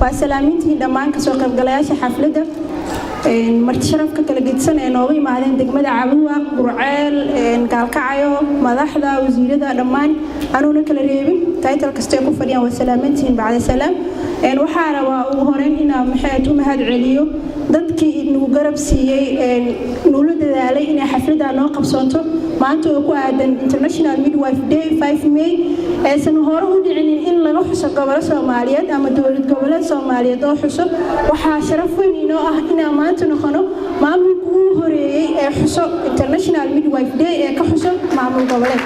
Waa salaamintiin dhammaan kasoo qaybgalayaasha xafladda, marti sharafka kala gedisan ee nooga yimaadeen degmada Caabudwaaq, Guriceel, Gaalkacayo, madaxda, wasiirada, dhammaan anuuna kala reebin title kastay ku fadhiyaan, waa salaamantihiin. Bacda salaam, waxaa rabaa ugu horeyn inaa maxayd u mahad celiyo dadkii nagu garab siiyey, nula dadaalay inay xafladda noo qabsoonto maanta oo ku aadan International Midwife Day, 5 May. Aysan hore u dhicinin in laga xuso gobolo Soomaaliyeed ama dowlad goboleed Soomaaliyeed oo xuso. Waxaa sharaf weyn inoo ah inaan maanta noqono maamulka ugu horeeyey ee xuso International Midwife Day ee ka xuso maamul goboleed.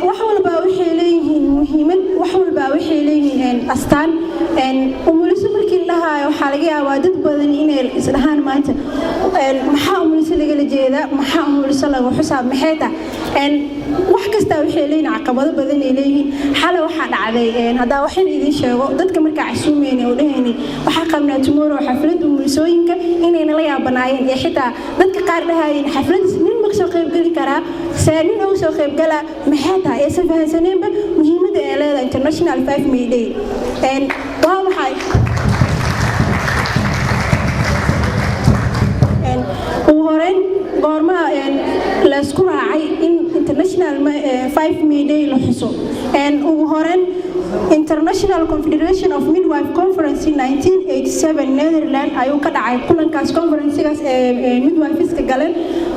Wax walbaa waxay leeyihiin muhiimad, wax walbaa waxay leeyihiin astaan. Umuliso markii la dhahaayo, waxaa laga yaabaa dad badan inay isdhahaan, "Maanta maxaa umuliso lagala jeedaa? Maxaa umuliso laga xusaa? Maxay tahay?" Wax kastaa waxay leeyihiin caqabado badan ay leeyihiin. Xalay waxaa dhacday, haddaa waxin idiin sheego, dadka markaa casuumeyna oo dhahaynay waxaa qabnaa tomorrow xaflad umulisooyinka, inay nala yaabanaayeen ee xitaa dadka qaar dhahayeen, "Xafladiis nin ma kasoo qaybgeli karaa? See nin uga soo qaybgalaa? Maxay tahay?" Aysan fahansaneenba muhiimadda ay leedahay International 5 May Day waa maxay. Ugu horeyn, goormaha laysku raacay in International 5 May Day la xuso? Ugu horeyn, International Confederation of Midwife Conference 1987 Netherland ayuu ka dhacay kulankaas. Conferencagaas ee midwifeska galeen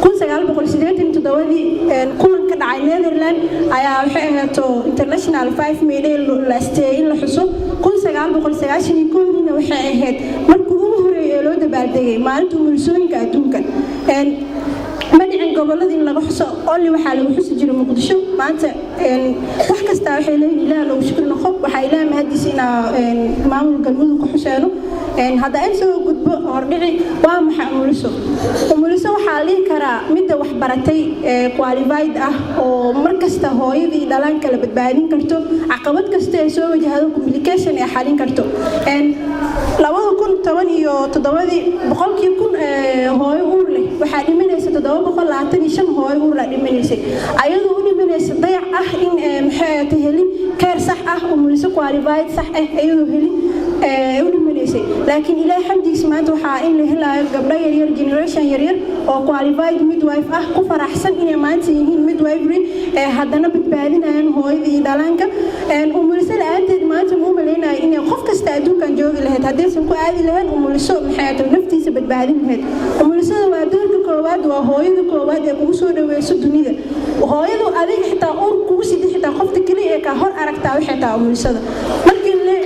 1987dii, kulan ka dhacay Netherland ayaa waxay ahaato International 5 May Day la asteeyay in la xuso. 1991diina waxay ahayd markii ugu horeeyay ee loo dabaaldegay maalinta umulisooyinka adduunka. Ma dhicin gobolada in laga xuso, only waxaa lagu xusi jiray Muqdisho. Maanta wax kastaa waxay leeyihin Ilaah loogu shukri noqo. Waxaa Ilaah mahadiisa inaa maamul Galmudug ku xuseeno. Hadda in soo gudbo hordhici, waa maxay umuliso? Umuliso waxaa la dhihi karaa midda waxbaratay ee qualified ah oo markasta hooyadii dhalaan kala badbaadin karto, caqabad kasta ee soo wajahdo, complication ee xalin karto. 2017dii, boqolkii kun hooyo uur leh waxaa dhimanaysa 725 hooyo uur la dhimanaysay, ayadoo u dhimanaysa dayac ah in maxay helin care sax ah, umuliso qualified sax ah ayadoo helin u dhimanaysay. Laakiin Ilaah xamdigiisa, maanta waxaa in la helaayo gabdho yaryar, generation yaryar oo qualified midwife ah, ku faraxsan inay maanta yihiin midwifery ee haddana badbaadinayaan hooyada iyo dhalaanka. Umuliso la-aanteed maanta ma u malaynayo inay qof kasta adduunkan joogi lahayd haddaysan ku aadi lahayn umuliso maxay tahay naftiisa badbaadin lahayd. Umulisada waa doorka koowaad, waa hooyada koowaad ee kugu soo dhaweyso dunida. Hooyadu adiga xitaa uur kugu sida, xitaa qofta keliya ee kaa hor aragtaa waxay tahay umulisada. Markii le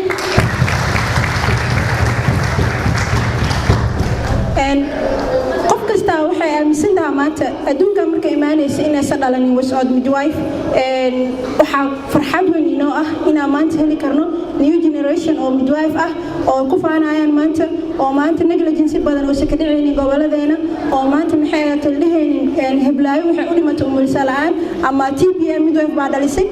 qof kastaa waxay aaminsan tahay maanta adduunka marka imaanaysa inaysan dhalanin without midwife. Waxaa farxad weyn inoo ah inaan maanta heli karno new generation oo midwife ah oo ku faanayaan maanta, oo maanta negligence badan oo ka dhicaynin goboladeena, oo maanta maxay ahayd dhehaynin heblaayo waxay u dhimatay umulisa la'aan ama TBM midwife baa dhalisay.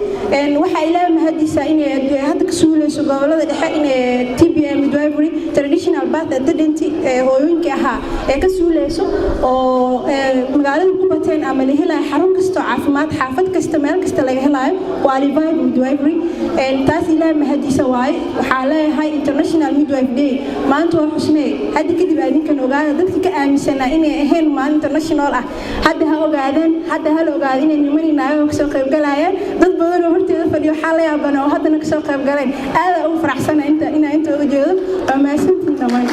Waxaa Ilaahay mahadiisa inay hadda ka suuleyso gobolada dhexe inay TBM midwifery, traditional birth attendant, hooyooyinkii ahaa ee ka suuleyso oo magaalada ku bateen ama la helayo xarun kasta oo caafimaad, xaafad kasta, meel kasta laga helayo qualified midwifery. Taas Ilaahay mahadiisa waaye. Waxaa leeyahay International Midwife Day maanta waa xusnee. Hadda kadib adinkan ogaada, dadka ka aaminsanaa inay ahayn maalin international ah hadda ha ogaadeen, hadda hala ogaado inay nimanii naago kasoo qaybgalayaan. Dad badan oo horteeda fadhiyo waxaa la yaabana oo haddana kasoo qaybgaleen. Aadaa ugu faraxsana inta inaa inta uga jeedo. Waa mahadsantihiin dhammaan.